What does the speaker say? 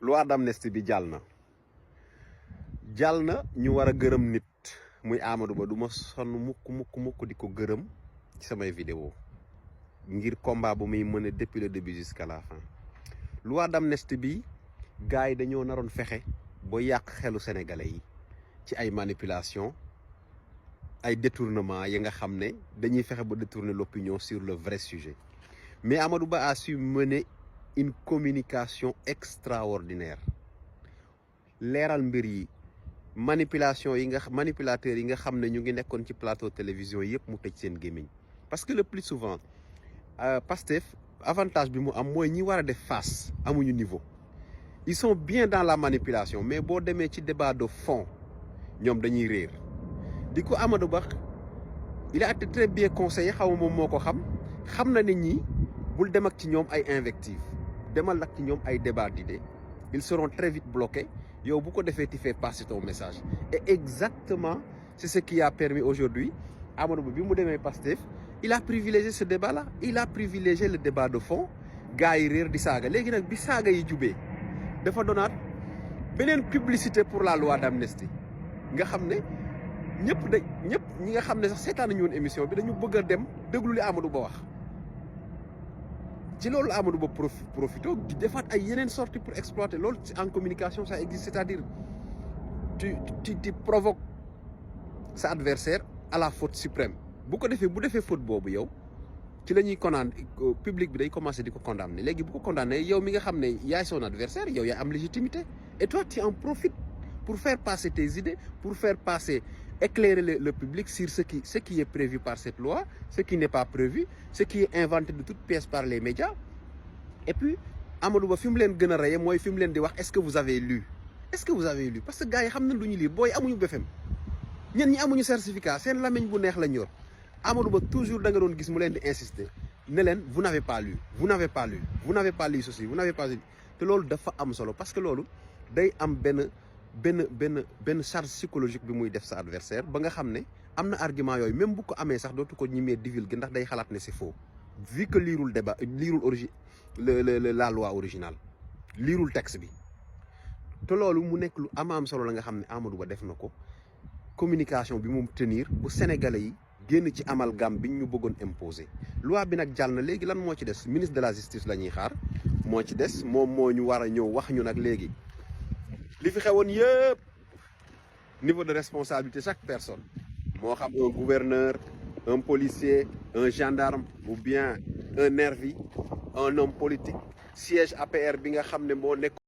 loi d'amnistie bi jàll na ñu war a gërëm nit muy Amadou Ba du ma sonn mukk di ko gërëm ci samay vidéo ngir combat bu muy mën depuis le début jusqu'à la fin. Loi d'amnistie bi gars yi dañoo naroon fexe ba yàq xelu sénégalais yi ci ay manipulation ay détournement yi nga xam ne dañuy fexe ba détourner l'opinion sur le vrai sujet. Mais Amadou Ba a su mener une communication extraordinaire leeral mbir yi manipulateurs yi nga xam ne ñu ngi nekkoon ci plateau télévision yëpp mu tëj seen gémmiñ parce que le plus souvent Pastef avantage bi mu am mooy ñi war a def face amuñu niveau. Ils sont bien dans la manipulation mais boo demee ci débat de fond ñoom dañuy réer di ko Amadou Ba il a été très bien conseillé xaw ma moom moo ko xam na nit ñi bul dem ak ci ñoom ay invectives demal ak ci ñoom ay débat d'idées ils seront très vite bloqués yow bu ko defee ti fais passer ton message et exactement c'est ce qui a permis aujourd'hui Amadou Ba bi mu demee Pastef il a privilégié ce débat là il a privilégié le débat de fond gars yi réer di saaga léegi nag bi saaga yi jubee dafa doonaat beneen publicité pour la loi d'amnistie nga xam ne ñëpp ñi nga xam ne sax seetaan nañu woon émission bi dañu bëgg a dem déglu li Amadou Ba wax ci loolu Amadou Ba profito di defaat ay yeneen sorties pour exploiter loolu en communication ça existe, c'est-à-dire tu provoques sa adversaire à la faute suprême bu ko defee bu defee faute boobu yow ci la ñuy public bi day commencer di ko condamner léegi bu ko condamner yow mi nga xam ne yaay son adversaire yow yaa am légitimité et toi tu en profites pour faire passer tes idées pour faire passer éclairer le public sur ce qui est prévu par cette loi, ce qui n'est pas prévu, ce qui est inventé de toutes pièces par les médias. Et puis Amadou Ba fi mu leen gën a reye mooy fi mu leen di wax est-ce que vous avez lu parce que gars yi xam nañ lu ñu lire booy amuñu BFM ñen ñi amuñu certificat seen lamiñ bu neex lañ yor Amadou Ba toujours da nga doon gis mu leen di insister ne leen vous n'avez pas lu ceci vous n'avez pas lu te loolu dafa am solo parce que loolu day am benn charge psychologique bi muy def sa adversaire ba nga xam ne am na argument yooyu même bu ko amee sax dootu ko ñimee divulguer ndax day xalaat ne c'est faux vu que liirul la loi originale liirul texte bi te loolu mu nekk lu am solo la nga xam ne Amadou Ba def na ko communication bi mu tenir bu sénégalais yi génn ci amalgame bi ñu bëggoon imposer loi bi nag jàll na léegi lan moo ci des ministre de la justice la ñuy xaar moo ci des moom moo ñu war a ñëw wax ñu nag léegi li fi xewoon yëpp niveau de responsabilité chaque personne moo xam un gouverneur un policier un gendarme ou bien un nervi un homme politique siège APR bi nga xam ne moo nekk